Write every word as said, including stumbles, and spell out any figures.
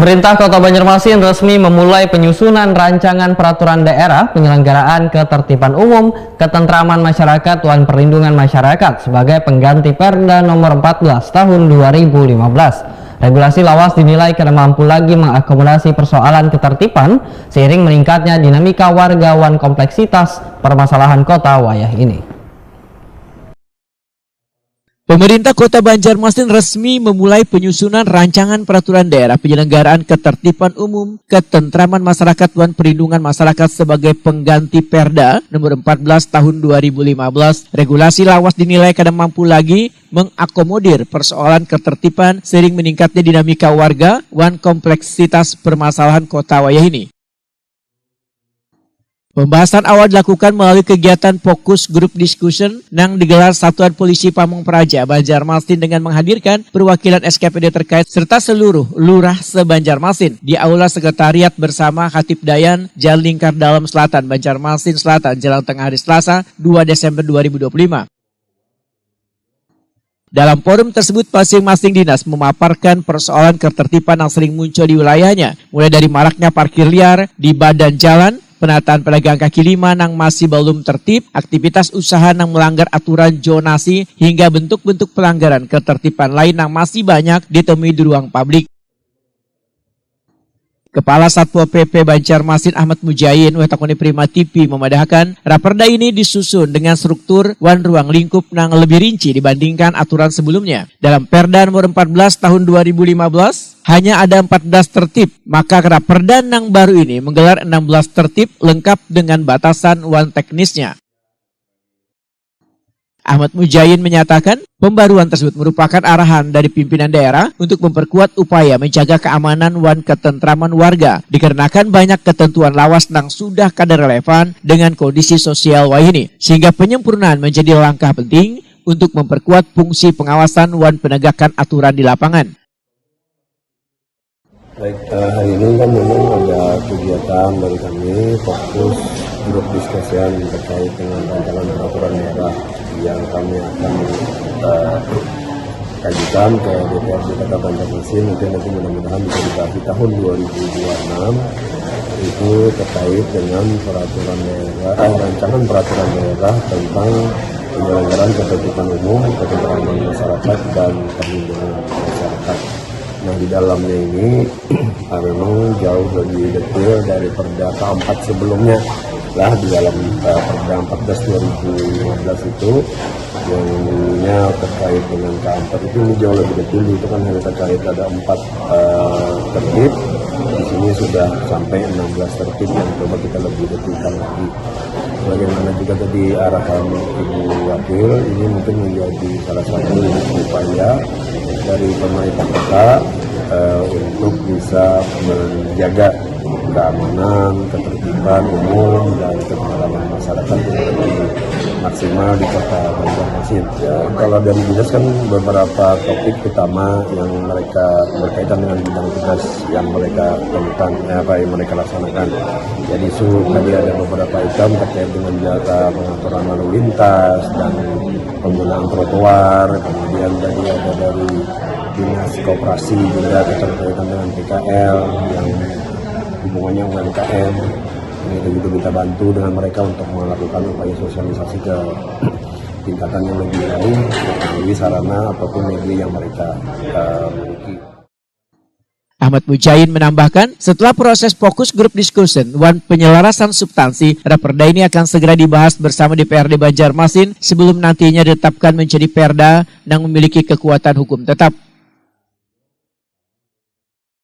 Perintah Kota Banjarmasin resmi memulai penyusunan rancangan peraturan daerah penyelenggaraan ketertiban umum, ketentraman masyarakat, wan perlindungan masyarakat sebagai pengganti Perda Nomor empat belas Tahun dua ribu lima belas. Regulasi lawas dinilai kada mampu lagi mengakomodasi persoalan ketertiban seiring meningkatnya dinamika warga wan kompleksitas permasalahan kota wayah ini. Pemerintah Kota Banjarmasin resmi memulai penyusunan rancangan peraturan daerah penyelenggaraan ketertiban umum, ketentraman masyarakat, wan perlindungan masyarakat sebagai pengganti Perda Nomor empat belas Tahun dua ribu lima belas. Regulasi lawas dinilai kada mampu lagi mengakomodir persoalan ketertiban seiring meningkatnya dinamika warga wan kompleksitas permasalahan kota wayah ini. Pembahasan awal dilakukan melalui kegiatan fokus group discussion nang digelar Satuan Polisi Pamung Praja Banjarmasin dengan menghadirkan perwakilan S K P D terkait serta seluruh lurah se-Banjarmasin di Aula Sekretariat bersama Hatip Dayan, Jalan Lingkar Dalam Selatan, Banjarmasin Selatan, Jalan Tengah, hari Selasa, dua Desember dua ribu dua puluh lima. Dalam forum tersebut, masing-masing dinas memaparkan persoalan ketertiban yang sering muncul di wilayahnya, mulai dari maraknya parkir liar di badan jalan, penataan pedagang kaki lima nang masih belum tertib, aktivitas usaha nang melanggar aturan zonasi, hingga bentuk-bentuk pelanggaran ketertiban lain nang masih banyak ditemui di ruang publik. Kepala Satpol P P Banjarmasin Ahmad Mujain, weh takuni Prima T V, memadahakan, raperda ini disusun dengan struktur wan ruang lingkup nang lebih rinci dibandingkan aturan sebelumnya. Dalam Perda Nomor empat belas Tahun dua ribu lima belas, hanya ada empat belas tertib, maka raperda nang baru ini menggelar enam belas tertib lengkap dengan batasan wan teknisnya. Ahmad Mujain menyatakan, pembaruan tersebut merupakan arahan dari pimpinan daerah untuk memperkuat upaya menjaga keamanan wan ketentraman warga, dikarenakan banyak ketentuan lawas nang sudah kada relevan dengan kondisi sosial wayah ini, sehingga penyempurnaan menjadi langkah penting untuk memperkuat fungsi pengawasan wan penegakan aturan di lapangan. Baik, eh, hari ini kan memang ada kegiatan dari kami, fokus grup discussion terkait dengan rancangan peraturan daerah yang kami akan, eh, kajukan ke D P R D Kota Banjarmasin. Mungkin nanti mudah-mudahan bisa dibahas di tahun dua ribu dua puluh enam, itu terkait dengan peraturan daerah, eh, rancangan peraturan daerah tentang penyelenggaraan ketertiban umum, ketentraman masyarakat, dan perlindungan masyarakat. Nah, di dalamnya ini, ah, memang jauh lebih detail dari Perda keempat sebelumnya. Lah, di dalam, eh, Perda empat belas dua ribu lima belas itu, yang dulunya terkait dengan keempat itu, ini jauh lebih detail. Itu kan hanya terkait ada empat, eh, tertib. Di sini sudah sampai enam belas tertib yang coba kita lebih detailkan lagi. Sebagaimana juga tadi arahan Ibu Wakil, ini mungkin menjadi salah satu upaya dari pemerintah kota, eh, untuk bisa menjaga keamanan, ketertiban umum, dan ketentraman masyarakat yang lebih maksimal di Kota Banjarmasin. Ya, kalau dari dinas kan beberapa topik utama yang mereka berkaitan dengan bidang tugas yang mereka temukan, eh, apa yang mereka laksanakan. Jadi, su tadi ada beberapa item terkait dengan jasa pengaturan lalu lintas dan penggunaan trotoar, kemudian tadi ada dari Dinas Koperasi juga terkaitan dengan P K L yang hubungannya U M K M. Ini kita juga minta bantu dengan mereka untuk melakukan upaya sosialisasi ke tingkatan yang lebih jauh melalui sarana ataupun media yang mereka, eh, miliki. Ahmad Mujain menambahkan, setelah proses fokus group discussion wan penyelarasan substansi, raperda ini akan segera dibahas bersama D P R D Banjarmasin sebelum nantinya ditetapkan menjadi perda nang memiliki kekuatan hukum tetap.